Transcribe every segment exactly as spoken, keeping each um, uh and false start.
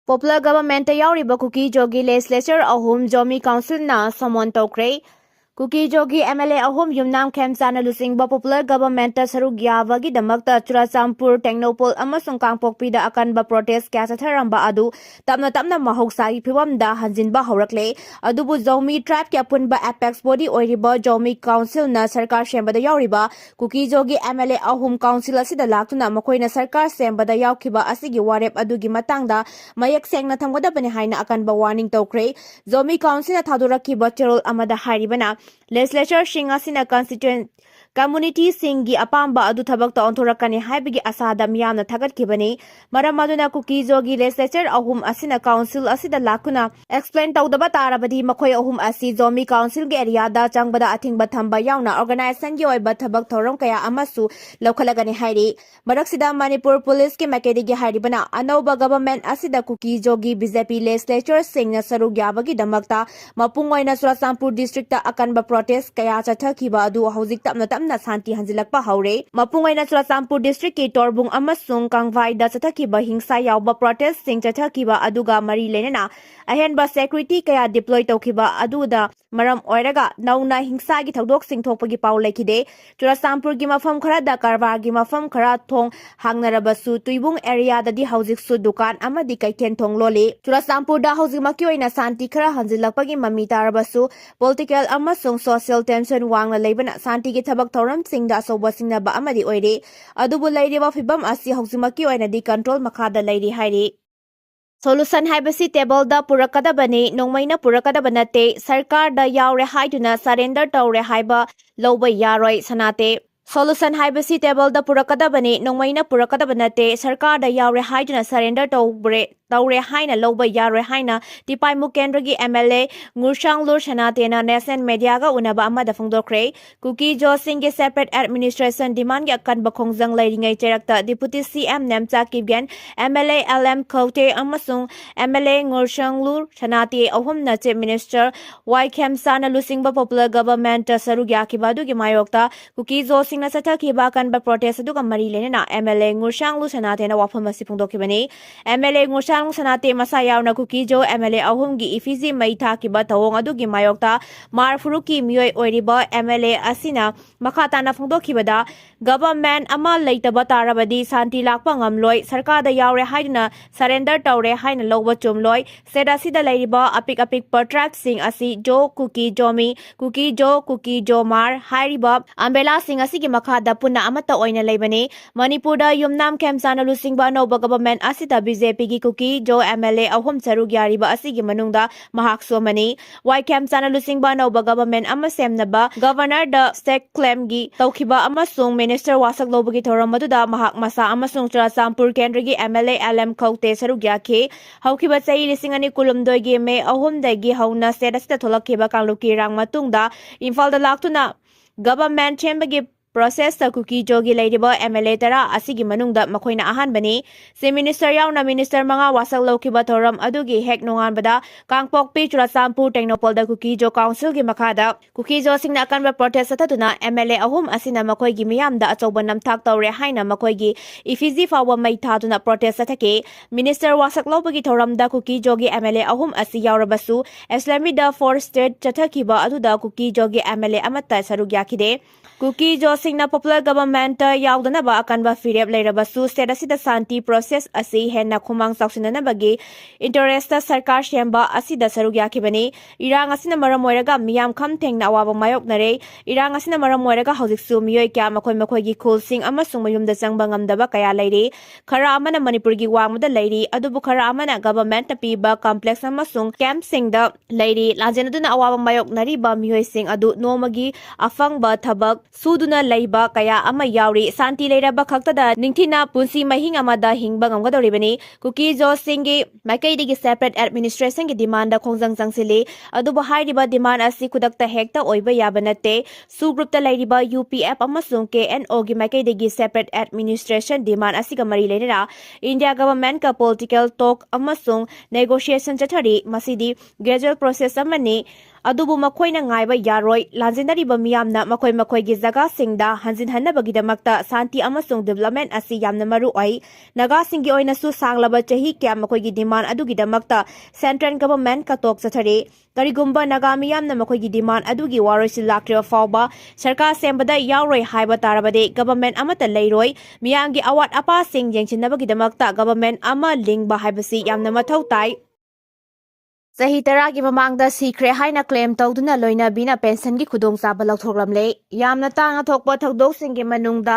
Popular Governmentꯇ ꯌꯥꯎꯔꯤꯕ ꯀꯨꯀꯤ ꯖꯣꯒꯤ Legislature ꯑꯍꯨꯝ Zomi Councilꯅ summon ꯇꯧꯈ꯭ꯔꯦ꯫ ꯀꯨꯀꯤ ꯖꯣꯒꯤ MLA ꯑꯍꯨꯝ ꯌꯨꯝꯅꯥꯝ ꯈꯦꯝꯆꯥꯅ ꯂꯨꯆꯤꯡꯕ Popular Governmentꯇ ꯁꯔꯨꯛ ꯌꯥꯕꯒꯤꯗꯃꯛꯇ ꯆꯨꯔꯥꯆꯥꯟꯄꯨꯔ, ꯇꯦꯡꯅꯧꯄꯜ ꯑꯃꯁꯨꯡ ꯀꯥꯡꯄꯣꯛꯄꯤꯗ ꯑꯀꯟꯕ protest ꯀꯌꯥ ꯆꯠꯊꯔꯝꯕ ꯑꯗꯨ ꯇꯞꯅ ꯇꯞꯅ ꯃꯍꯧꯁꯥꯒꯤ ꯐꯤꯕꯝꯗ ꯍꯟꯖꯤꯟꯕ ꯍꯧꯔꯛꯂꯦ꯫ ꯑꯗꯨꯕꯨ ꯖꯣꯃꯤ tribeꯀꯤ ꯑꯄꯨꯟꯕ apex body ꯑꯣꯏꯔꯤꯕ ꯖꯣꯃꯤ Councilꯅ ꯁꯔꯀꯥꯔ ꯁꯦꯝꯕꯗ ꯌꯥꯎꯔꯤꯕ ꯀꯨꯀꯤ ꯖꯣꯒꯤ MLA ꯑꯍꯨꯝ Council ꯑꯁꯤꯗ ꯂꯥꯛꯇꯨꯅ ꯃꯈꯣꯏꯅ ꯁꯔꯀꯥꯔ ꯁꯦꯝꯕꯗ ꯌꯥꯎꯈꯤꯕ ꯑꯁꯤꯒꯤ ꯋꯥꯔꯦꯞ ꯑꯗꯨꯒꯤ ꯃꯇꯥꯡꯗ ꯃꯌꯦꯛ ꯁꯦꯡꯅ ꯊꯝꯒꯗꯕꯅꯤ ꯍꯥꯏꯅ ꯑꯀꯟꯕ warning ꯇꯧꯈ꯭ꯔꯦ꯫ ꯖꯣꯃꯤ Councilꯅ ꯊꯥꯗꯣꯔꯛꯈꯤꯕ ꯆꯦꯔꯣꯜ ꯑꯃꯗ ꯍꯥꯏꯔꯤꯕꯅ, Legislatureꯁꯤꯡ ꯑꯁꯤꯅ constituent communityꯁꯤꯡꯒꯤ ꯑꯄꯥꯝꯕ ꯑꯗꯨ ꯊꯕꯛꯇ ꯑꯣꯟꯊꯣꯔꯛꯀꯅꯤ ꯍꯥꯏꯕꯒꯤ ꯑꯁꯥꯗ ꯃꯤꯌꯥꯝꯅ ꯊꯥꯒꯠꯈꯤꯕꯅꯤ꯫ ꯃꯔꯝ ꯑꯗꯨꯅ ꯀꯨꯀꯤ ꯖꯣꯒꯤ Legislature ꯑꯍꯨꯝ ꯑꯁꯤꯅ Council ꯑꯁꯤꯗ ꯂꯥꯛꯇꯨꯅ explain ꯇꯧꯗꯕ ꯇꯥꯔꯕꯗꯤ ꯃꯈꯣꯏ ꯑꯍꯨꯝ ꯑꯁꯤ ꯖꯣꯃꯤ Councilꯒꯤ areaꯗ ꯆꯪꯕꯗ ꯑꯊꯤꯡꯕ ꯊꯝꯕ ꯌꯥꯎꯅ organizationꯒꯤ ꯑꯣꯏꯕ ꯊꯕꯛ ꯊꯧꯔꯝ ꯀꯌꯥ ꯑꯃꯁꯨ ꯂꯧꯈꯠꯂꯒꯅꯤ ꯍꯥꯏꯔꯤ꯫ ꯃꯔꯛꯁꯤꯗ ꯃꯅꯤꯄꯨꯔ Policeꯀꯤ ꯃꯥꯏꯀꯩꯗꯒꯤ ꯍꯥꯏꯔꯤꯕꯅ, ꯑꯅꯧꯕ government ꯑꯁꯤꯗ ꯀꯨꯀꯤ ꯖꯣꯒꯤ BJP Legislatureꯁꯤꯡꯅ ꯁꯔꯨꯛ ꯌꯥꯕꯒꯤꯗꯃꯛꯇ ꯃꯄꯨꯡ ꯑꯣꯏꯅ ꯆꯨꯔꯥꯆꯥꯟꯄꯨꯔ districtꯇ ꯑꯀꯟꯕ protest ꯀꯌꯥ ꯆꯠꯊꯈꯤꯕ ꯑꯗꯨ ꯍꯧꯖꯤꯛ ꯇꯞꯅ ꯇꯞꯅ ꯁꯥꯟꯇꯤ ꯍꯟꯖꯤꯜꯂꯛꯄ ꯍꯧꯔꯦ꯫ ꯃꯄꯨꯡ ꯑꯣꯏꯅ ꯆꯨꯔꯥꯆꯥꯟꯄꯨꯔ districtꯀꯤ ꯇꯣꯔꯕꯨꯡ ꯑꯃꯁꯨꯡ ꯀꯪꯚꯥꯏꯗ ꯆꯠꯊꯈꯤꯕ ꯍꯤꯡꯁꯥ ꯌꯥꯎꯕ protestꯁꯤꯡ ꯆꯠꯊꯈꯤꯕ ꯑꯗꯨꯒ ꯃꯔꯤ ꯂꯩꯅꯅ ꯑꯍꯦꯟꯕ security ꯀꯌꯥ deploy ꯇꯧꯈꯤꯕ ꯑꯗꯨꯗ ꯃꯔꯝ ꯑꯣꯏꯔꯒ ꯅꯧꯅ ꯍꯤꯡꯁꯥꯒꯤ ꯊꯧꯗꯣꯛꯁꯤꯡ ꯊꯣꯛꯄꯒꯤ ꯄꯥꯎ ꯂꯩꯈꯤꯗꯦ꯫ ꯆꯨꯔꯥꯆꯥꯟꯄꯨꯔꯒꯤ ꯃꯐꯝ ꯈꯔꯗ ꯀꯔꯕꯥꯔꯒꯤ ꯃꯐꯝ ꯈꯔ ꯊꯣꯡ ꯍꯥꯡꯅꯔꯕꯁꯨ, ꯇꯨꯏꯕꯨꯡ areaꯗꯗꯤ ꯍꯧꯖꯤꯛꯁꯨ ꯗꯨꯀꯥꯟ ꯑꯃꯗꯤ ꯀꯩꯊꯦꯜ ꯊꯣꯡ ꯂꯣꯜꯂꯤ꯫ ꯆꯨꯔꯥꯆꯥꯟꯄꯨꯔꯗ ꯍꯧꯖꯤꯛꯃꯛꯀꯤ ꯑꯣꯏꯅ ꯁꯥꯟꯇꯤ ꯈꯔ ꯍꯟꯖꯤꯜꯂꯛꯄꯒꯤ ꯃꯃꯤ ꯇꯥꯔꯕꯁꯨ, political ꯑꯃꯁꯨꯡ social tension ꯋꯥꯡꯅ ꯂꯩꯕꯅ ꯁꯥꯟꯇꯤꯒꯤ ꯊꯕꯛ ꯊꯧꯔꯝꯁꯤꯡꯗ ꯑꯆꯧꯕ ꯁꯤꯡꯅꯕ ꯑꯃꯗꯤ ꯑꯣꯏꯔꯤ꯫ ꯑꯗꯨꯕꯨ ꯂꯩꯔꯤꯕ ꯐꯤꯕꯝ ꯑꯁꯤ ꯍꯧꯖꯤꯛꯃꯛꯀꯤ ꯑꯣꯏꯅꯗꯤ control ꯃꯈꯥꯗ ꯂꯩꯔꯤ ꯍꯥꯏꯔꯤ꯫ Solution ꯍꯥꯏꯕꯁꯤ tableꯗ ꯄꯨꯔꯛꯀꯗꯕꯅꯤ, ꯅꯣꯡꯃꯩꯅ ꯄꯨꯔꯛꯀꯗꯕ ꯅꯠꯇꯦ꯫ ꯁꯔꯀꯥꯔꯗ ꯌꯥꯎꯔꯦ ꯍꯥꯏꯗꯨꯅ surrender ꯇꯧꯔꯦ ꯍꯥꯏꯕ ꯂꯧꯕ ꯌꯥꯔꯣꯏ, ꯁꯅꯥꯇꯦ꯫ Solution ꯍꯥꯏꯕꯁꯤ tableꯗ ꯄꯨꯔꯛꯀꯗꯕꯅꯤ, ꯅꯣꯡꯃꯩꯅ ꯄꯨꯔꯛꯀꯗꯕ ꯅꯠꯇꯦ꯫ ꯁꯔꯀꯥꯔꯗ ꯌꯥꯎꯔꯦ ꯍꯥꯏꯗꯨꯅ surrender ꯇꯧꯔꯦ, ꯇꯧꯔꯦ ꯍꯥꯏꯅ ꯂꯧꯕ ꯌꯥꯔꯣꯏ ꯍꯥꯏꯅ ꯇꯤꯄꯥꯏꯃꯨꯛ ꯀꯦꯟꯗ꯭ꯔꯒꯤ MLA ꯉꯨꯔꯁꯥꯡꯂꯨꯔ ꯁꯅꯥꯇꯦꯅ Nation Mediaꯒ ꯎꯅꯕ ꯑꯃꯗ ꯐꯣꯡꯗꯣꯛꯈ꯭ꯔꯦ꯫ ꯀꯨꯀꯤ ꯖꯣꯁꯤꯡꯒꯤ separate administration demandꯒꯤ ꯑꯀꯟꯕ ꯈꯣꯡꯖꯪ ꯂꯩꯔꯤꯉꯩ ꯆꯩꯔꯛꯇ Deputy CM Nemcha Kipgen, MLA LM ꯈꯧꯇꯦ ꯑꯃꯁꯨꯡ MLA ꯉꯨꯔꯁꯥꯡꯂꯨꯔ ꯁꯅꯥꯇꯦ ꯑꯍꯨꯝꯅ Chief Minister ꯋꯥꯏ ꯈꯦꯝꯆꯥꯅ ꯂꯨꯆꯤꯡꯕ Popular Governmentꯇ ꯁꯔꯨꯛ ꯌꯥꯈꯤꯕ ꯑꯗꯨꯒꯤ ꯃꯥꯌꯣꯛꯇ ꯀꯨꯀꯤ ꯖꯣꯁꯤꯡ ꯁꯤꯡꯅ ꯆꯠꯊꯈꯤꯕ ꯑꯀꯟꯕ protest ꯑꯗꯨꯒ ꯃꯔꯤ ꯂꯩꯅꯅ MLA ꯉꯨꯔꯁꯥꯡꯂꯨ ꯁꯅꯥꯇꯦꯅ ꯋꯥꯐꯝ ꯑꯁꯤ ꯐꯣꯡꯗꯣꯛꯈꯤꯕꯅꯤ꯫ MLA ꯉꯨꯔꯁꯥꯡꯂꯨ ꯁꯅꯥꯇꯦ ꯃꯁꯥ ꯌꯥꯎꯅ ꯀꯨꯀꯤꯖꯣ MLA ꯑꯍꯨꯝꯒꯤ effigy ꯃꯩ ꯊꯥꯈꯤꯕ ꯊꯧꯑꯣꯡ ꯑꯗꯨꯒꯤ ꯃꯥꯌꯣꯛꯇ ꯃꯥꯔ ꯐꯨꯔꯨꯞꯀꯤ ꯃꯤꯑꯣꯏ ꯑꯣꯏꯔꯤꯕ MLA ꯑꯁꯤꯅ ꯃꯈꯥ ꯇꯥꯅ ꯐꯣꯡꯗꯣꯛꯈꯤꯕꯗ, government ꯑꯃ ꯂꯩꯇꯕ ꯇꯥꯔꯕꯗꯤ ꯁꯥꯟꯇꯤ ꯂꯥꯛꯄ ꯉꯝꯂꯣꯏ, ꯁꯔꯀꯥꯔꯗ ꯌꯥꯎꯔꯦ ꯍꯥꯏꯗꯨꯅ surrender ꯇꯧꯔꯦ ꯍꯥꯏꯅ ꯂꯧꯕ ꯆꯨꯝꯂꯣꯏ꯫ State ꯑꯁꯤꯗ ꯂꯩꯔꯤꯕ ꯑꯄꯤꯛ ꯑꯄꯤꯛꯄ tribeꯁꯤꯡ ꯑꯁꯤ ꯖꯣ, ꯀꯨꯀꯤ, ꯖꯣꯃꯤ, ꯀꯨꯀꯤ ꯖꯣ, ꯀꯨꯀꯤ ꯖꯣ ꯃꯥꯔ ꯍꯥꯏꯔꯤꯕ umbrella ꯁꯤꯡ ꯑꯁꯤꯒꯤ ꯃꯈꯥꯗ ꯄꯨꯟꯅ ꯑꯃꯠꯇ ꯑꯣꯏꯅ ꯂꯩꯕꯅꯤ꯫ ꯃꯅꯤꯄꯨꯔꯗ ꯌꯨꯝꯅꯥꯝ ꯈꯦꯝꯆꯥꯟꯅ ꯂꯨꯆꯤꯡꯕ ꯑꯅꯧꯕ government ꯑꯁꯤꯗ BJPꯒꯤ ꯀꯨꯀꯤ ꯖꯣ MLA ꯑꯍꯨꯝ ꯁꯔꯨꯛ ꯌꯥꯔꯤꯕ ꯑꯁꯤꯒꯤ ꯃꯅꯨꯡꯗ ꯃꯍꯥꯛꯁꯨ ꯑꯃꯅꯤ꯫ ꯋꯥꯏ ꯈꯦꯝꯆꯥꯟꯅ ꯂꯨꯆꯤꯡꯕ ꯑꯅꯧꯕ government ꯑꯃ ꯁꯦꯝꯅꯕ governorꯗ state claimꯒꯤ ꯇꯧꯈꯤꯕ ꯑꯃꯁꯨꯡ minister ꯋꯥꯁꯛ ꯂꯧꯕꯒꯤ ꯊꯧꯔꯝ ꯑꯗꯨꯗ ꯃꯍꯥꯛ ꯃꯁꯥ ꯑꯃꯁꯨꯡ ꯆꯨꯔꯥꯆꯥꯟꯄꯨꯔ ꯀꯦꯟꯗ꯭ꯔꯒꯤ MLA LM ꯈꯧꯇꯦ ꯁꯔꯨꯛ ꯌꯥꯈꯤ꯫ ꯍꯧꯈꯤꯕ ꯆꯍꯤ ꯂꯤꯁꯤꯡ ꯑꯅꯤ ꯀꯨꯟꯍꯨꯝꯗꯣꯏꯒꯤ May ꯑꯍꯨꯝꯗꯒꯤ ꯍꯧꯅ state ꯑꯁꯤꯗ ꯊꯣꯛꯂꯛꯈꯤꯕ ꯀꯥꯡꯂꯨꯞꯀꯤ ꯏꯔꯥꯡ ꯃꯇꯨꯡꯗ ꯏꯝꯐꯥꯜꯗ ꯂꯥꯛꯇꯨꯅ government ꯁꯦꯝꯕꯒꯤ processꯇ ꯀꯨꯀꯤ ꯖꯣꯒꯤ ꯂꯩꯔꯤꯕ MLA ꯇꯔꯥ ꯑꯁꯤꯒꯤ ꯃꯅꯨꯡꯗ ꯃꯈꯣꯏꯅ ꯑꯍꯥꯟꯕꯅꯤ꯫ Chief minister ꯌꯥꯎꯅ minister ꯃꯉꯥ ꯋꯥꯁꯛ ꯂꯧꯈꯤꯕ ꯊꯧꯔꯝ ꯑꯗꯨꯒꯤ ꯍꯦꯛ ꯅꯣꯡꯉꯥꯟꯕꯗ ꯀꯥꯡꯄꯣꯛꯄꯤ, ꯆꯨꯔꯥꯆꯥꯟꯄꯨꯔ, ꯇꯦꯡꯅꯧꯄꯜꯗ ꯀꯨꯀꯤ ꯖꯣ councilꯒꯤ ꯃꯈꯥꯗ ꯀꯨꯀꯤ ꯖꯣꯁꯤꯡꯅ ꯑꯀꯟꯕ protest ꯆꯠꯊꯗꯨꯅ MLA ꯑꯍꯨꯝ ꯑꯁꯤꯅ ꯃꯈꯣꯏꯒꯤ ꯃꯤꯌꯥꯝꯗ ꯑꯆꯧꯕ ꯅꯝꯊꯥꯛ ꯇꯧꯔꯦ ꯍꯥꯏꯅ ꯃꯈꯣꯏꯒꯤ effigy ꯐꯥꯎꯕ ꯃꯩ ꯊꯥꯗꯨꯅ protest ꯆꯠꯊꯈꯤ꯫ Minister ꯋꯥꯁꯛ ꯂꯧꯕꯒꯤ ꯊꯧꯔꯝꯗ ꯀꯨꯀꯤ ꯖꯣꯒꯤ MLA ꯑꯍꯨꯝ ꯑꯁꯤ ꯌꯥꯎꯔꯕꯁꯨ, ꯑꯦꯁꯂꯦꯝꯕꯤꯗ four state ꯆꯠꯊꯈꯤꯕ ꯑꯗꯨꯗ ꯀꯨꯀꯤ ꯖꯣꯒꯤ MLA ꯑꯃꯠꯇ ꯁꯔꯨꯛ ꯌꯥꯈꯤꯗꯦ꯫ ꯀꯨꯀꯤ ꯖꯣꯁꯤꯡꯅ popular governmentꯇ ꯌꯥꯎꯗꯅꯕ ꯑꯀꯟꯕ ꯐꯤꯔꯦꯞ ꯂꯩꯔꯕꯁꯨ, state ꯑꯁꯤꯗ ꯁꯥꯟꯇꯤ process ꯑꯁꯤ ꯍꯦꯟꯅ ꯈꯨꯃꯥꯡ ꯆꯥꯎꯁꯤꯟꯅꯅꯕꯒꯤ interestꯇ ꯁꯔꯀꯥꯔ ꯁꯦꯝꯕ ꯑꯁꯤꯗ ꯁꯔꯨꯛ ꯌꯥꯈꯤꯕꯅꯤ꯫ ꯏꯔꯥꯡ ꯑꯁꯤꯅ ꯃꯔꯝ ꯑꯣꯏꯔꯒ ꯃꯤꯌꯥꯝ ꯈꯝ ꯊꯦꯡꯅ ꯑꯋꯥꯕ ꯃꯥꯌꯣꯛꯅꯔꯦ꯫ ꯏꯔꯥꯡ ꯑꯁꯤꯅ ꯃꯔꯝ ꯑꯣꯏꯔꯒ ꯍꯧꯖꯤꯛꯁꯨ ꯃꯤꯑꯣꯏ ꯀꯌꯥ ꯃꯈꯣꯏ ꯃꯈꯣꯏꯒꯤ ꯈꯨꯜꯁꯤꯡ ꯑꯃꯁꯨꯡ ꯃꯌꯨꯝꯗ ꯆꯪꯕ ꯉꯝꯗꯕ ꯀꯌꯥ ꯂꯩꯔꯤ꯫ ꯈꯔ ꯑꯃꯅ ꯃꯅꯤꯄꯨꯔꯒꯤ ꯋꯥꯡꯃꯗ ꯂꯩꯔꯤ, ꯑꯗꯨꯕꯨ ꯈꯔ ꯑꯃꯅ governmentꯅ ꯄꯤꯕ complex ꯑꯃꯁꯨꯡ campꯁꯤꯡꯗ ꯂꯩꯔꯤ꯫ ꯂꯥꯟꯖꯦꯟ ꯑꯗꯨꯅ ꯑꯋꯥꯕ ꯃꯥꯌꯣꯛꯅꯔꯤꯕ ꯃꯤꯑꯣꯏꯁꯤꯡ ꯑꯗꯨ ꯅꯣꯡꯃꯒꯤ ꯑꯐꯪꯕ ꯊꯕꯛ ꯁꯨꯗꯨꯅ ꯂꯩꯕ ꯀꯌꯥ ꯑꯃ ꯌꯥꯎꯔꯤ꯫ ꯁꯥꯟꯇꯤ ꯂꯩꯔꯕ ꯈꯛꯇꯗ ꯅꯤꯡꯊꯤꯅ ꯄꯨꯟꯁꯤ ꯃꯍꯤꯡ ꯑꯃꯗ ꯍꯤꯡꯕ ꯉꯝꯒꯗꯧꯔꯤꯕꯅꯤ꯫ ꯀꯨꯀꯤ ꯖꯣꯁꯤꯡꯒꯤ ꯃꯥꯏꯀꯩꯗꯒꯤ separate administrationꯒꯤ demandꯗ ꯈꯣꯡꯖꯪ ꯆꯪꯁꯤꯜꯂꯤ꯫ ꯑꯗꯨꯕꯨ ꯍꯥꯏꯔꯤꯕ demand ꯑꯁꯤ ꯈꯨꯗꯛꯇ ꯍꯦꯛꯇ ꯑꯣꯏꯕ ꯌꯥꯕ ꯅꯠꯇꯦ꯫ ꯁꯨ groupꯇ ꯂꯩꯔꯤꯕ UPF ꯑꯃꯁꯨꯡ KNOꯒꯤ ꯃꯥꯏꯀꯩꯗꯒꯤ separate administration demand ꯑꯁꯤꯒ ꯃꯔꯤ ꯂꯩꯅꯅ India governmentꯀ political talk ꯑꯃꯁꯨꯡ negotiation ꯆꯠꯊꯔꯤ꯫ ꯃꯁꯤꯗꯤ gradual process ꯑꯃꯅꯤ꯫ ꯑꯗꯨꯕꯨ ꯃꯈꯣꯏꯅ ꯉꯥꯏꯕ ꯌꯥꯔꯣꯏ꯫ ꯂꯥꯟꯖꯦꯟꯅꯔꯤꯕ ꯃꯤꯌꯥꯝꯅ ꯃꯈꯣꯏ ꯃꯈꯣꯏꯒꯤ ꯖꯒꯥꯁꯤꯡꯗ ꯍꯟꯖꯤꯟꯍꯟꯅꯕꯒꯤꯗꯃꯛꯇ ꯁꯥꯟꯇꯤ ꯑꯃꯁꯨꯡ development ꯑꯁꯤ ꯌꯥꯝꯅ ꯃꯔꯨ ꯑꯣꯏ꯫ ꯅꯥꯒꯥꯁꯤꯡꯒꯤ ꯑꯣꯏꯅꯁꯨ ꯁꯥꯡꯂꯕ ꯆꯍꯤ ꯀꯌꯥ ꯃꯈꯣꯏꯒꯤ demand ꯑꯗꯨꯒꯤꯗꯃꯛꯇ central government ꯀꯇꯣꯛ ꯆꯠꯊꯔꯤ꯫ ꯀꯔꯤꯒꯨꯝꯕ ꯅꯥꯒꯥ ꯃꯤꯌꯥꯝꯅ ꯃꯈꯣꯏꯒꯤ demand ꯑꯗꯨꯒꯤ ꯋꯥꯔꯣꯏꯁꯤꯟ ꯂꯥꯛꯇ꯭ꯔꯤꯕ ꯐꯥꯎꯕ ꯁꯔꯀꯥꯔ ꯁꯦꯝꯕꯗ ꯌꯥꯎꯔꯣꯏ ꯍꯥꯏꯕ ꯇꯥꯔꯕꯗꯤ government ꯑꯃꯠꯇ ꯂꯩꯔꯣꯏ꯫ ꯃꯤꯌꯥꯝꯒꯤ ꯑꯋꯥꯠ ꯑꯄꯥꯁꯤꯡ ꯌꯦꯡꯁꯤꯟꯅꯕꯒꯤꯗꯃꯛꯇ government ꯑꯃ ꯂꯤꯡꯕ ꯍꯥꯏꯕꯁꯤ ꯌꯥꯝꯅ ꯃꯊꯧ ꯇꯥꯏ꯫ ꯆꯍꯤ ꯇꯔꯥꯒꯤ ꯃꯃꯥꯡꯗ ꯁꯤꯈ꯭ꯔꯦ ꯍꯥꯏꯅ claim ꯇꯧꯗꯨꯅ ꯂꯣꯏꯅꯕꯤꯅ pensionꯒꯤ ꯈꯨꯗꯣꯡꯆꯥꯕ ꯂꯧꯊꯣꯛꯂꯝꯂꯦ꯫ ꯌꯥꯝꯅ ꯇꯥꯡꯅ ꯊꯣꯛꯄ ꯊꯧꯗꯣꯛꯁꯤꯡꯒꯤ ꯃꯅꯨꯡꯗ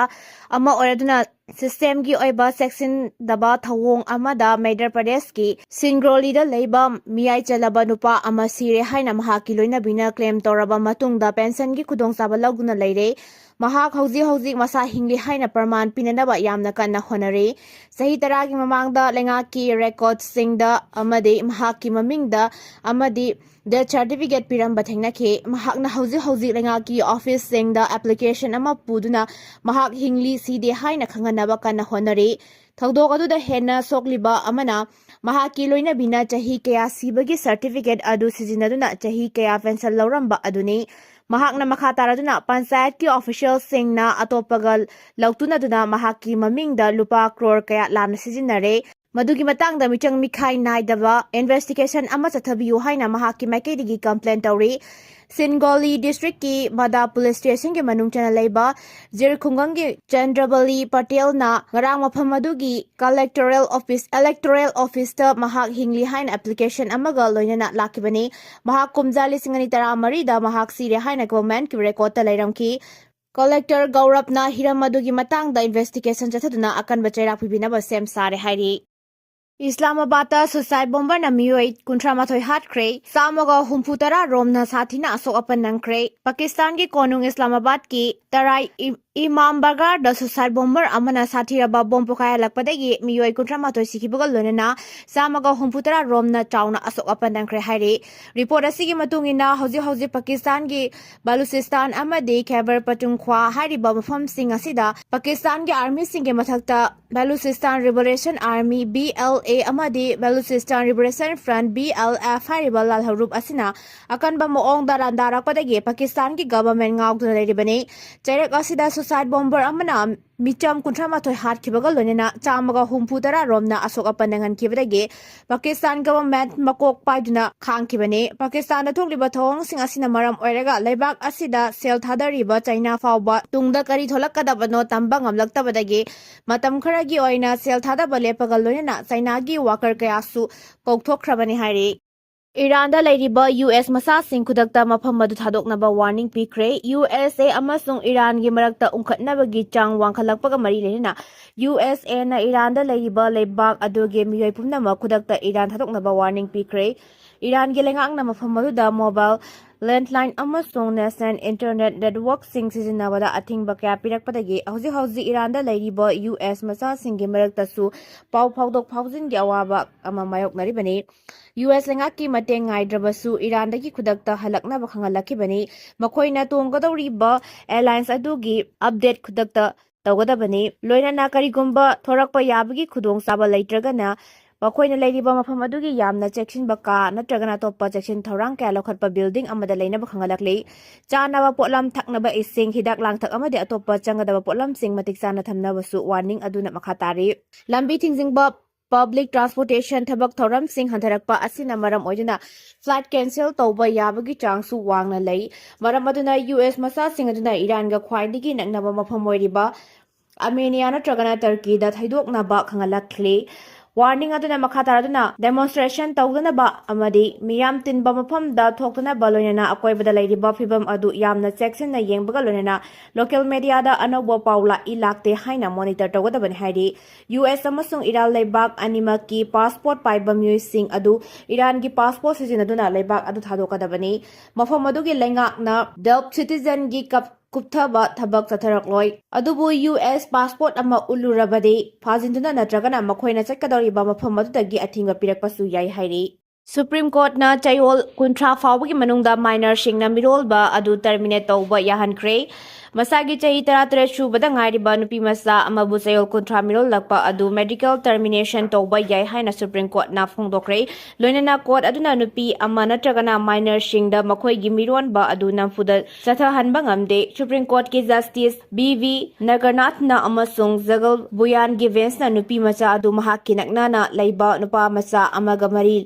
ꯑꯃ ꯑꯣꯏꯔꯗꯨꯅ systemꯒꯤ ꯑꯣꯏꯕ ꯆꯦꯛꯁꯤꯟꯗꯕ ꯊꯧꯑꯣꯡ ꯑꯃꯗ ꯃꯙ꯭ꯌ ꯄ꯭ꯔꯗꯦꯁꯀꯤ ꯁꯤꯡꯒ꯭ꯔꯣꯂꯤꯗ ꯂꯩꯕ ꯃꯤꯌꯥꯏ ꯆꯜꯂꯕ ꯅꯨꯄꯥ ꯑꯃ ꯁꯤꯔꯦ ꯍꯥꯏꯅ ꯃꯍꯥꯛꯀꯤ ꯂꯣꯏꯅꯕꯤꯅ claim ꯇꯧꯔꯕ ꯃꯇꯨꯡꯗ pensionꯒꯤ ꯈꯨꯗꯣꯡꯆꯥꯕ ꯂꯧꯗꯨꯅ ꯂꯩꯔꯦ꯫ ꯃꯍꯥꯛ ꯍꯧꯖꯤꯛ ꯍꯧꯖꯤꯛ ꯃꯁꯥ ꯍꯤꯡꯂꯤ ꯍꯥꯏꯅ ꯄ꯭ꯔꯃꯥꯟ ꯄꯤꯅꯅꯕ ꯌꯥꯝꯅ ꯀꯟꯅ ꯍꯣꯠꯅꯔꯤ꯫ ꯆꯍꯤ ꯇꯔꯥꯒꯤ ꯃꯃꯥꯡꯗ ꯂꯩꯉꯥꯛꯀꯤ recordꯁꯤꯡꯗ ꯑꯃꯗꯤ ꯃꯍꯥꯛꯀꯤ ꯃꯃꯤꯡꯗ ꯑꯃꯗꯤ death certificate ꯄꯤꯔꯝꯕ ꯊꯦꯡꯅꯈꯤ꯫ ꯃꯍꯥꯛꯅ ꯍꯧꯖꯤꯛ ꯍꯧꯖꯤꯛ ꯂꯩꯉꯥꯛꯀꯤ officeꯁꯤꯡꯗ application ꯑꯃ ꯄꯨꯗꯨꯅ ꯃꯍꯥꯛ ꯍꯤꯡꯂꯤ ꯁꯤꯗꯦ ꯍꯥꯏꯅ ꯈꯪꯍꯟꯅꯕ ꯀꯟꯅ ꯍꯣꯠꯅꯔꯤ꯫ ꯊꯧꯗꯣꯛ ꯑꯗꯨꯗ ꯍꯦꯟꯅ ꯁꯣꯛꯂꯤꯕ ꯑꯃꯅ ꯃꯍꯥꯛꯀꯤ ꯂꯣꯏꯅꯕꯤꯅ ꯆꯍꯤ ꯀꯌꯥ ꯁꯤꯕꯒꯤ certificate ꯑꯗꯨ ꯁꯤꯖꯤꯟꯅꯗꯨꯅ ꯆꯍꯤ ꯀꯌꯥ pension ꯂꯧꯔꯝꯕ ꯑꯗꯨꯅꯤ꯫ ꯃꯍꯥꯛꯅ ꯃꯈꯥ ꯇꯥꯔꯗꯨꯅ ꯄꯟꯆꯥꯌꯠꯀꯤ officialꯁꯤꯡꯅ ꯑꯇꯣꯞꯄꯒ ꯂꯧꯇꯨꯅꯗꯨꯅ ꯃꯍꯥꯛꯀꯤ ꯃꯃꯤꯡꯗ ꯂꯨꯄꯥ crore ꯀꯌꯥ ꯂꯥꯟꯅ ꯁꯤꯖꯤꯟꯅꯔꯦ꯫ ꯃꯗꯨꯒꯤ ꯃꯇꯥꯡꯗ ꯃꯤꯆꯪ ꯃꯤꯈꯥꯏ ꯅꯥꯏꯗꯕ investigation ꯑꯃ ꯆꯠꯊꯕꯤꯌꯨ ꯍꯥꯏꯅ ꯃꯍꯥꯛꯀꯤ ꯃꯥꯏꯀꯩꯗꯒꯤ complain ꯇꯧꯔꯤ꯫ ꯁꯤꯡꯒ꯭ꯔꯣꯂꯤ districtꯀꯤ ꯃꯗꯥ police stationꯒꯤ ꯃꯅꯨꯡ ꯆꯟꯅ ꯂꯩꯕ ꯖꯤꯔ ꯈꯨꯡꯒꯪꯒꯤ ꯆꯟꯗ꯭ꯔꯕꯂꯤ ꯄꯇꯦꯜꯅ ꯉꯔꯥꯡ ꯃꯐꯝ ꯑꯗꯨꯒꯤ collectoral office, electoral officeꯇ ꯃꯍꯥꯛ ꯍꯤꯡꯂꯤ ꯍꯥꯏꯅ application ꯑꯃꯒ ꯂꯣꯏꯅꯅ ꯂꯥꯛꯈꯤꯕꯅꯤ꯫ ꯃꯍꯥꯛ ꯀꯨꯝꯖꯥ ꯂꯤꯁꯤꯡ ꯑꯅꯤ ꯇꯔꯥꯃꯔꯤꯗ ꯃꯍꯥꯛ ꯁꯤꯔꯦ ꯍꯥꯏꯅ governmentꯀꯤ recordꯇ ꯂꯩꯔꯝꯈꯤ꯫ Collector ꯒꯧꯔꯕꯅ ꯍꯤꯔꯝ ꯑꯗꯨꯒꯤ ꯃꯇꯥꯡꯗ investigation ꯆꯠꯊꯗꯨꯅ ꯑꯀꯟꯕ ꯆꯩꯔꯥꯛ ꯄꯤꯕꯤꯅꯕ ꯁꯦꯝ ꯁꯥꯔꯦ ꯍꯥꯏꯔꯤ꯫ ꯏꯁꯂꯥꯃꯥꯕꯥꯗꯇ suicide bomberꯅ ꯃꯤꯑꯣꯏ ꯀꯨꯟꯊ꯭ꯔꯥ ꯃꯥꯊꯣꯏ ꯍꯥꯠꯈ꯭ꯔꯦ, ꯆꯥꯝꯃꯒ ꯍꯨꯝꯐꯨ ꯇꯔꯥ ꯔꯣꯝꯅ ꯁꯥꯊꯤꯅ ꯑꯁꯣꯛ ꯑꯄꯟ ꯅꯪꯈ꯭ꯔꯦ꯫ ꯄꯥꯀꯤꯁꯇꯥꯟꯒꯤ ꯀꯣꯅꯨꯡ ꯏꯁꯂꯥꯃꯥꯕꯥꯗꯀꯤ ꯇꯔꯥꯏ ꯏ-, ꯏꯃꯥꯝ ꯕꯒꯥꯔꯗ suicide bomber ꯑꯃꯅ ꯁꯥꯊꯤꯔꯕ ꯕꯣꯝ ꯄꯣꯈꯥꯏꯍꯜꯂꯛꯄꯗꯒꯤ ꯃꯤꯑꯣꯏ ꯀꯨꯟꯊ꯭ꯔꯥ ꯃꯥꯊꯣꯏ ꯁꯤꯈꯤꯕꯒ ꯂꯣꯏꯅꯅ ꯆꯥꯝꯃꯒ ꯍꯨꯝꯐꯨ ꯇꯔꯥ ꯔꯣꯝꯅ ꯆꯥꯎꯅ ꯑꯁꯣꯛ ꯑꯄꯟ ꯅꯪꯈ꯭ꯔꯦ ꯍꯥꯏꯔꯤ꯫ ꯔꯤꯄꯣꯔꯠ ꯑꯁꯤꯒꯤ ꯃꯇꯨꯡ ꯏꯟꯅ ꯍꯧꯖꯤꯛ ꯍꯧꯖꯤꯛ ꯄꯥꯀꯤꯁꯇꯥꯟꯒꯤ ꯕꯂꯨꯆꯤꯁꯇꯥꯟ ꯑꯃꯗꯤ ꯈꯦꯕꯔ ꯄꯇꯨꯡꯈ꯭ꯋꯥ ꯍꯥꯏꯔꯤꯕ ꯃꯐꯝꯁꯤꯡ ꯑꯁꯤꯗ ꯄꯥꯀꯤꯁꯇꯥꯟꯒꯤ ꯑꯥꯔꯃꯤꯁꯤꯡꯒꯤ ꯃꯊꯛꯇ ꯕꯂꯨꯆꯤꯁꯇꯥꯟ Liberation Army, B L A, ꯑꯃꯗꯤ Balochistan Liberation Front, B L F, ꯍꯥꯏꯔꯤꯕ ꯂꯥꯜꯍꯧꯂꯨꯞ ꯑꯁꯤꯅ ꯑꯀꯟꯕ ꯃꯑꯣꯡꯗ ꯂꯥꯟꯗꯥꯔꯛꯄꯗꯒꯤ ꯄꯥꯀꯤꯁꯇꯥꯟꯒꯤ government ꯉꯥꯎꯗꯨꯅ ꯂꯩꯔꯤꯕꯅꯤ꯫ ꯆꯩꯔꯛ ꯑꯁꯤꯗ suicide bomber ꯑꯃꯅ ꯃꯤꯆꯝ ꯀꯨꯟꯊ꯭ꯔꯥ ꯃꯥꯊꯣꯏ ꯍꯥꯠꯈꯤꯕꯒ ꯂꯣꯏꯅꯅ ꯆꯥꯝꯃꯒ ꯍꯨꯝꯐꯨ ꯇꯔꯥ ꯔꯣꯝꯅ ꯑꯁꯣꯛ ꯑꯄꯟ ꯅꯪꯍꯟꯈꯤꯕꯗꯒꯤ ꯄꯥꯀꯤꯁꯇꯥꯟ government ꯃꯀꯣꯛ ꯄꯥꯏꯗꯨꯅ ꯈꯥꯡꯈꯤꯕꯅꯤ꯫ ꯄꯥꯀꯤꯁꯇꯥꯟꯗ ꯊꯣꯛꯂꯤꯕ ꯊꯧꯑꯣꯡꯁꯤꯡ ꯑꯁꯤꯅ ꯃꯔꯝ ꯑꯣꯏꯔꯒ ꯂꯩꯕꯥꯛ ꯑꯁꯤꯗ ꯁꯦꯜ ꯊꯥꯗꯔꯤꯕ ꯆꯩꯅꯥ ꯐꯥꯎꯕ ꯇꯨꯡꯗ ꯀꯔꯤ ꯊꯣꯛꯂꯛꯀꯗꯕꯅꯣ ꯇꯝꯕ ꯉꯝꯂꯛꯇꯕꯗꯒꯤ ꯃꯇꯝ ꯈꯔꯒꯤ ꯑꯣꯏꯅ ꯁꯦꯜ ꯊꯥꯗꯕ ꯂꯦꯞꯄꯒ ꯂꯣꯏꯅꯅ ꯆꯩꯅꯥꯒꯤ worker ꯀꯌꯥꯁꯨ ꯀꯧꯊꯣꯛꯈ꯭ꯔꯕꯅꯤ ꯍꯥꯏꯔꯤ꯫ ꯏꯔꯥꯟꯗ ꯂꯩꯔꯤꯕ U S ꯃꯆꯥꯁꯤꯡ ꯈꯨꯗꯛꯇ ꯃꯐꯝ ꯑꯗꯨ ꯊꯥꯗꯣꯛꯅꯕ warning ꯄꯤꯈ꯭ꯔꯦ꯫ U S A ꯑꯃꯁꯨꯡ ꯏꯔꯥꯟꯒꯤ ꯃꯔꯛꯇ ꯎꯪꯈꯠꯅꯕꯒꯤ ꯆꯥꯡ ꯋꯥꯡꯈꯠꯂꯛꯄꯒ ꯃꯔꯤ ꯂꯩꯅꯅ U S A ꯅ ꯏꯔꯥꯟꯗ ꯂꯩꯔꯤꯕ ꯂꯩꯕꯥꯛ ꯑꯗꯨꯒꯤ ꯃꯤꯑꯣꯏ ꯄꯨꯝꯅꯃꯛ ꯈꯨꯗꯛꯇ ꯏꯔꯥꯟ ꯊꯥꯗꯣꯛꯅꯕ warning ꯄꯤꯈ꯭ꯔꯦ꯫ ꯏꯔꯥꯟꯒꯤ ꯂꯩꯉꯥꯛꯅ ꯃꯐꯝ ꯑꯗꯨꯗ mobile, landline ꯑꯃꯁꯨꯡ national internet networkꯁꯤꯡ ꯁꯤꯖꯤꯟꯅꯕꯗ ꯑꯊꯤꯡꯕ ꯀꯌꯥ ꯄꯤꯔꯛꯄꯗꯒꯤ ꯍꯧꯖꯤꯛ ꯍꯧꯖꯤꯛ ꯏꯔꯥꯟꯗ ꯂꯩꯔꯤꯕ U S ꯃꯆꯥꯁꯤꯡꯒꯤ ꯃꯔꯛꯇꯁꯨ ꯄꯥꯎ ꯐꯥꯎꯗꯣꯛ ꯐꯥꯎꯖꯤꯟꯒꯤ ꯑꯋꯥꯕ ꯑꯃ ꯃꯥꯌꯣꯛꯅꯔꯤꯕꯅꯤ꯫ U S ꯂꯩꯉꯥꯛꯀꯤ ꯃꯇꯦꯡ ꯉꯥꯏꯗ꯭ꯔꯕꯁꯨ ꯏꯔꯥꯟꯗꯒꯤ ꯈꯨꯗꯛꯇ ꯍꯜꯂꯛꯅꯕ ꯈꯪꯍꯜꯂꯛꯈꯤꯕꯅꯤ꯫ ꯃꯈꯣꯏꯅ ꯇꯣꯡꯒꯗꯧꯔꯤꯕ alliance ꯑꯗꯨꯒꯤ update ꯈꯨꯗꯛꯇ ꯇꯧꯒꯗꯕꯅꯤ꯫ ꯂꯣꯏꯅꯅ ꯀꯔꯤꯒꯨꯝꯕ ꯊꯣꯔꯛꯄ ꯌꯥꯕꯒꯤ ꯈꯨꯗꯣꯡꯆꯥꯕ ꯂꯩꯇ꯭ꯔꯒꯅ ꯃꯈꯣꯏꯅ ꯂꯩꯔꯤꯕ ꯃꯐꯝ ꯑꯗꯨꯒꯤ ꯌꯥꯝꯅ ꯆꯦꯛꯁꯤꯟꯕ ꯀꯥ ꯅꯠꯇ꯭ꯔꯒꯅ ꯑꯇꯣꯞꯄ ꯆꯦꯛꯁꯤꯟ ꯊꯧꯔꯥꯡ ꯀꯌꯥ ꯂꯧꯈꯠꯄ building ꯑꯃꯗ ꯂꯩꯅꯕ ꯈꯪꯍꯜꯂꯛꯂꯤ꯫ ꯆꯥꯅꯕ ꯄꯣꯠꯂꯝ, ꯊꯛꯅꯕ ꯏꯁꯤꯡ, ꯍꯤꯗꯥꯛ ꯂꯥꯡꯊꯛ ꯑꯃꯗꯤ ꯑꯇꯣꯞꯄ ꯆꯪꯒꯗꯕ ꯄꯣꯠꯂꯝꯁꯤꯡ ꯃꯇꯤꯛ ꯆꯥꯅ ꯊꯝꯅꯕꯁꯨ warning ꯑꯗꯨꯅ ꯃꯈꯥ ꯇꯥꯔꯤ꯫ ꯂꯝꯕꯤ ꯊꯤꯡꯖꯤꯟꯕ, public transportation ꯊꯕꯛ ꯊꯧꯔꯝꯁꯤꯡ ꯍꯟꯊꯔꯛꯄ ꯑꯁꯤꯅ ꯃꯔꯝ ꯑꯣꯏꯗꯨꯅ flight cancel ꯇꯧꯕ ꯌꯥꯕꯒꯤ ꯆꯥꯡꯁꯨ ꯋꯥꯡꯅ ꯂꯩ꯫ ꯃꯔꯝ ꯑꯗꯨꯅ U S ꯃꯆꯥꯁꯤꯡ ꯑꯗꯨꯅ ꯏꯔꯥꯟꯒ ꯈ꯭ꯋꯥꯏꯗꯒꯤ ꯅꯛꯅꯕ ꯃꯐꯝ ꯑꯣꯏꯔꯤꯕ ꯑꯥꯔꯃꯦꯅꯤꯌꯥ ꯅꯠꯇ꯭ꯔꯒꯅ ꯇꯔꯀꯤꯗ ꯊꯩꯗꯣꯛꯅꯕ ꯈꯪꯍꯜꯂꯛꯂꯤ꯫ Warning ꯑꯗꯨꯅ ꯃꯈꯥ ꯇꯥꯔꯗꯨꯅ demonstration ꯇꯧꯗꯅꯕ ꯑꯃꯗꯤ ꯃꯤꯌꯥꯝ ꯇꯤꯟꯕ ꯃꯐꯝꯗ ꯊꯣꯛꯇꯅꯕ, ꯂꯣꯏꯅꯅ ꯑꯀꯣꯏꯕꯗ ꯂꯩꯔꯤꯕ ꯐꯤꯕꯝ ꯑꯗꯨ ꯌꯥꯝꯅ ꯆꯦꯛꯁꯤꯟꯅ ꯌꯦꯡꯕꯒ ꯂꯣꯏꯅꯅ local mediaꯗ ꯑꯅꯧꯕ ꯄꯥꯎ ꯂꯥꯛꯏ ꯂꯥꯛꯇꯦ ꯍꯥꯏꯅ monitor ꯇꯧꯒꯗꯕꯅꯤ ꯍꯥꯏꯔꯤ꯫ U S ꯑꯃꯁꯨꯡ ꯏꯔꯥꯟ ꯂꯩꯕꯥꯛ ꯑꯅꯤꯃꯛꯀꯤ passport ꯄꯥꯏꯕ ꯃꯤꯑꯣꯏꯁꯤꯡ ꯑꯗꯨ ꯏꯔꯥꯟꯒꯤ passport ꯁꯤꯖꯤꯟꯅꯗꯨꯅ ꯂꯩꯕꯥꯛ ꯑꯗꯨ ꯊꯥꯗꯣꯛꯀꯗꯕꯅꯤ꯫ ꯃꯐꯝ ꯑꯗꯨꯒꯤ ꯂꯩꯉꯥꯛꯅ Delft citizenꯒꯤ ꯀꯞ-, ꯀꯨꯞꯊꯕ ꯊꯕꯛ ꯆꯠꯊꯔꯛꯂꯣꯏ꯫ ꯑꯗꯨꯕꯨ ꯌꯨ ꯑꯦꯁ ꯄꯥꯁꯄꯣꯔꯠ ꯑꯃ ꯎꯠꯂꯨꯔꯕꯗꯤ ꯐꯥꯖꯤꯟꯗꯨꯅ ꯅꯠꯇ꯭ꯔꯒꯅ ꯃꯈꯣꯏꯅ ꯆꯠꯀꯗꯧꯔꯤꯕ ꯃꯐꯝ ꯑꯗꯨꯗꯒꯤ ꯑꯊꯤꯡꯕ ꯄꯤꯔꯛꯄꯁꯨ ꯌꯥꯏ ꯍꯥꯏꯔꯤ꯫ ꯁꯨꯄ꯭ꯔꯤꯝ ꯀꯣꯔꯠꯅ ꯆꯌꯣꯜ ꯀꯨꯟꯊ꯭ꯔꯥ ꯐꯥꯎꯕꯒꯤ ꯃꯅꯨꯡꯗ ꯃꯥꯏꯅꯔꯁꯤꯡꯅ ꯃꯤꯔꯣꯜꯕ ꯑꯗꯨ ꯇꯔꯃꯤꯅꯦꯠ ꯇꯧꯕ ꯌꯥꯍꯟꯈ꯭ꯔꯦ꯫ ꯃꯁꯥꯒꯤ ꯆꯍꯤ ꯇꯔꯥꯇꯔꯦꯠ ꯁꯨꯕꯗ ꯉꯥꯏꯔꯤꯕ ꯅꯨꯄꯤ ꯃꯆꯥ ꯑꯃꯕꯨ ꯆꯌꯣꯜ ꯀꯨꯟꯊ꯭ꯔꯥ ꯃꯤꯔꯣꯜꯂꯛꯄ ꯑꯗꯨ ꯃꯦꯗꯤꯀꯦꯜ ꯇꯔꯃꯤꯅꯦꯁꯟ ꯇꯧꯕ ꯌꯥꯏ ꯍꯥꯏꯅ ꯁꯨꯄ꯭ꯔꯤꯝ ꯀꯣꯔꯠꯅ ꯐꯣꯡꯗꯣꯛꯈ꯭ꯔꯦ꯫ ꯂꯣꯏꯅꯅ ꯀꯣꯔꯠ ꯑꯗꯨꯅ ꯅꯨꯄꯤ ꯑꯃ ꯅꯠꯇ꯭ꯔꯒꯅ ꯃꯥꯏꯅꯔꯁꯤꯡꯗ ꯃꯈꯣꯏꯒꯤ ꯃꯤꯔꯣꯟꯕ ꯑꯗꯨ ꯅꯝꯐꯨꯗ ꯆꯠꯊꯍꯟꯕ ꯉꯝꯗꯦ꯫ ꯁꯨꯄ꯭ꯔꯤꯝ ꯀꯣꯔꯠꯀꯤ ꯖꯁꯇꯤꯁ ꯕꯤ ꯚꯤ ꯅꯒꯔꯅꯥꯊꯅ ꯑꯃꯁꯨꯡ ꯖꯒꯜ ꯕꯨꯌꯥꯟꯒꯤ ꯕꯦꯟꯁꯅ ꯅꯨꯄꯤ ꯃꯆꯥ ꯑꯗꯨ ꯃꯍꯥꯛꯀꯤ ꯅꯛꯅꯅ ꯂꯩꯕ ꯅꯨꯄꯥ ꯃꯆꯥ ꯑꯃꯒ ꯃꯔꯤ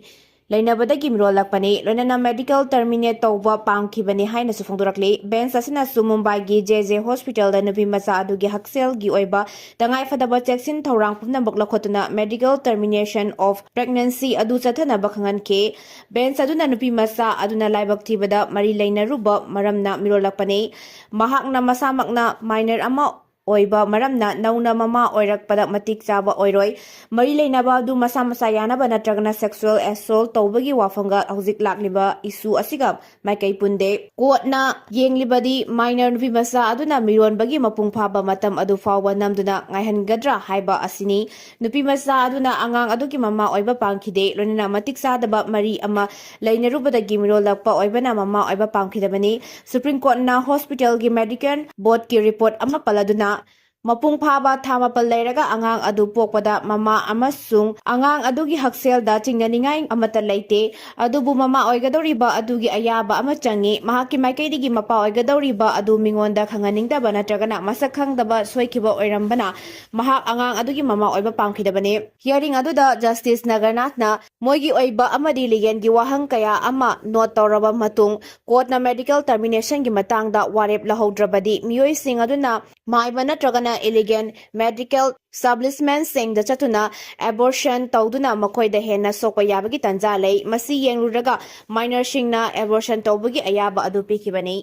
ꯂꯩꯅꯕꯗꯒꯤ ꯃꯤꯔꯣꯜꯂꯛꯄꯅꯤ, ꯂꯣꯏꯅꯅ ꯃꯦꯗꯤꯀꯦꯜ ꯇꯔꯃꯤꯅꯦꯠ ꯇꯧꯕ ꯄꯥꯝꯈꯤꯕꯅꯤ ꯍꯥꯏꯅꯁꯨ ꯐꯣꯡꯗꯣꯔꯛꯂꯤ꯫ ꯕꯦꯟꯁ ꯑꯁꯤꯅꯁꯨ ꯃꯨꯝꯕꯥꯏꯒꯤ ꯖꯦ ꯖꯦ ꯍꯣꯁꯄꯤꯇꯥꯜꯗ ꯅꯨꯄꯤ ꯃꯆꯥ ꯑꯗꯨꯒꯤ ꯍꯛꯁꯦꯜꯒꯤ ꯑꯣꯏꯕ ꯇꯉꯥꯏꯐꯗꯕ ꯆꯦꯛꯁꯤꯟ ꯊꯧꯔꯥꯡ ꯄꯨꯝꯅꯃꯛ ꯂꯧꯈꯠꯇꯨꯅ medical termination of pregnancy ꯑꯗꯨ ꯆꯠꯊꯅꯕ ꯈꯪꯍꯟꯈꯤ꯫ ꯕꯦꯟꯁ ꯑꯗꯨꯅ ꯅꯨꯄꯤ ꯃꯆꯥ ꯑꯗꯨꯅ ꯂꯥꯏꯕꯛ ꯊꯤꯕꯗ ꯃꯔꯤ ꯂꯩꯅꯔꯨꯕ ꯃꯔꯝꯅ ꯃꯤꯔꯣꯜꯂꯛꯄꯅꯤ꯫ ꯃꯍꯥꯛꯅ ꯃꯁꯥꯃꯛꯅ ꯃꯥꯏꯅꯔ ꯑꯃ ꯑꯣꯏꯕ ꯃꯔꯝꯅ ꯅꯧꯅ ꯃꯃꯥ ꯑꯣꯏꯔꯛꯄꯗ ꯃꯇꯤꯛ ꯆꯥꯕ ꯑꯣꯏꯔꯣꯏ꯫ ꯃꯔꯤ ꯂꯩꯅꯕ ꯑꯗꯨ ꯃꯁꯥ ꯃꯁꯥ ꯌꯥꯅꯕ ꯅꯠꯇ꯭ꯔꯒꯅ sexual assault ꯇꯧꯕꯒꯤ ꯋꯥꯐꯝꯒ ꯍꯧꯖꯤꯛ ꯂꯥꯛꯂꯤꯕ ꯏꯁꯨ ꯑꯁꯤꯒ ꯃꯥꯏꯀꯩ ꯄꯨꯟꯗꯦ꯫ ꯀꯣꯔꯠꯅ ꯌꯦꯡꯂꯤꯕꯗꯤ ꯃꯥꯏꯅꯔ ꯅꯨꯄꯤ ꯃꯆꯥ ꯑꯗꯨꯅ ꯃꯤꯔꯣꯟꯕꯒꯤ ꯃꯄꯨꯡ ꯐꯥꯕ ꯃꯇꯝ ꯑꯗꯨ ꯐꯥꯎꯕ ꯅꯝꯗꯨꯅ ꯉꯥꯏꯍꯟꯒꯗ꯭ꯔꯥ ꯍꯥꯏꯕ ꯑꯁꯤꯅꯤ꯫ ꯅꯨꯄꯤ ꯃꯆꯥ ꯑꯗꯨꯅ ꯑꯉꯥꯡ ꯑꯗꯨꯒꯤ ꯃꯃꯥ ꯑꯣꯏꯕ ꯄꯥꯝꯈꯤꯗꯦ, ꯂꯣꯏꯅꯅ ꯃꯇꯤꯛ ꯆꯥꯗꯕ ꯃꯔꯤ ꯑꯃ ꯂꯩꯅꯔꯨꯕꯗꯒꯤ ꯃꯤꯔꯣꯜꯂꯛꯄ ꯑꯣꯏꯕꯅ ꯃꯃꯥ ꯑꯣꯏꯕ ꯄꯥꯝꯈꯤꯗꯕꯅꯤ꯫ ꯁꯨꯄ꯭ꯔꯤꯝ ꯀꯣꯔꯠꯅ ꯍꯣꯁꯄꯤꯇꯥꯜꯒꯤ ꯃꯦꯗꯤꯀꯦꯜ ꯕꯣꯔꯗꯀꯤ ꯔꯤꯄꯣꯔꯠ ꯑꯃ ꯄꯜꯂꯗꯨꯅ, ꯃꯄꯨꯡ ꯐꯥꯕ ꯊꯥ ꯃꯥꯄꯜ ꯂꯩꯔꯒ ꯑꯉꯥꯡ ꯑꯗꯨ ꯄꯣꯛꯄꯗ ꯃꯃꯥ ꯑꯃꯁꯨꯡ ꯑꯉꯥꯡ ꯑꯗꯨꯒꯤ ꯍꯛꯁꯦꯜꯗ ꯆꯤꯡꯅꯅꯤꯡꯉꯥꯏ ꯑꯃꯠꯇ ꯂꯩꯇꯦ, ꯑꯗꯨꯕꯨ ꯃꯃꯥ ꯑꯣꯏꯒꯗꯧꯔꯤꯕ ꯑꯗꯨꯒꯤ ꯑꯌꯥꯕ ꯑꯃ ꯆꯪꯏ꯫ ꯃꯍꯥꯛꯀꯤ ꯃꯥꯏꯀꯩꯗꯒꯤ ꯃꯄꯥ ꯑꯣꯏꯒꯗꯧꯔꯤꯕ ꯑꯗꯨ ꯃꯤꯉꯣꯟꯗ ꯈꯪꯍꯟꯅꯤꯡꯗꯕ ꯅꯠꯇ꯭ꯔꯒꯅ ꯃꯁꯛ ꯈꯪꯗꯕ ꯁꯣꯏꯈꯤꯕ ꯑꯣꯏꯔꯝꯕꯅ ꯃꯍꯥꯛ ꯑꯉꯥꯡ ꯑꯗꯨꯒꯤ ꯃꯃꯥ ꯑꯣꯏꯕ ꯄꯥꯝꯈꯤꯗꯕꯅꯤ꯫ ꯍꯤꯌꯥꯔꯤꯡ ꯑꯗꯨꯗ ꯖꯁꯇꯤꯁ ꯅꯒꯔꯅꯥꯊꯅ ꯃꯣꯏꯒꯤ ꯑꯣꯏꯕ ꯑꯃꯗꯤ ꯂꯤꯒꯦꯟꯒꯤ ꯋꯥꯍꯪ ꯀꯌꯥ ꯑꯃ ꯅꯣꯠ ꯇꯧꯔꯕ ꯃꯇꯨꯡ, ꯀꯣꯔꯠꯅ ꯃꯦꯗꯤꯀꯦꯜ ꯇꯔꯃꯤꯅꯦꯁꯟꯒꯤ ꯃꯇꯥꯡꯗ ꯋꯥꯔꯦꯞ ꯂꯧꯍꯧꯗ꯭ꯔꯕꯗꯤ ꯃꯤꯑꯣꯏꯁꯤꯡ ꯑꯗꯨꯅ ꯃꯥꯏꯕ ꯅꯠꯇ꯭ꯔꯒꯅ ꯏꯂꯤꯒꯦꯟ ꯃꯦꯗꯤꯀꯦꯜ ꯁ꯭ꯇꯥꯕ꯭ꯂꯤꯁꯃꯦꯟꯠꯁꯤꯡꯗ ꯆꯠꯇꯨꯅ ꯑꯦꯕꯣꯔꯁꯟ ꯇꯧꯗꯨꯅ ꯃꯈꯣꯏꯗ ꯍꯦꯟꯅ ꯁꯣꯛꯄ ꯌꯥꯕꯒꯤ ꯇꯥꯟꯖꯥ ꯂꯩ꯫ ꯃꯁꯤ ꯌꯦꯡꯂꯨꯔꯒ ꯃꯥꯏꯅꯔꯁꯤꯡꯅ ꯑꯦꯕꯣꯔꯁꯟ ꯇꯧꯕꯒꯤ ꯑꯌꯥꯕ ꯑꯗꯨ ꯄꯤꯈꯤꯕꯅꯤ꯫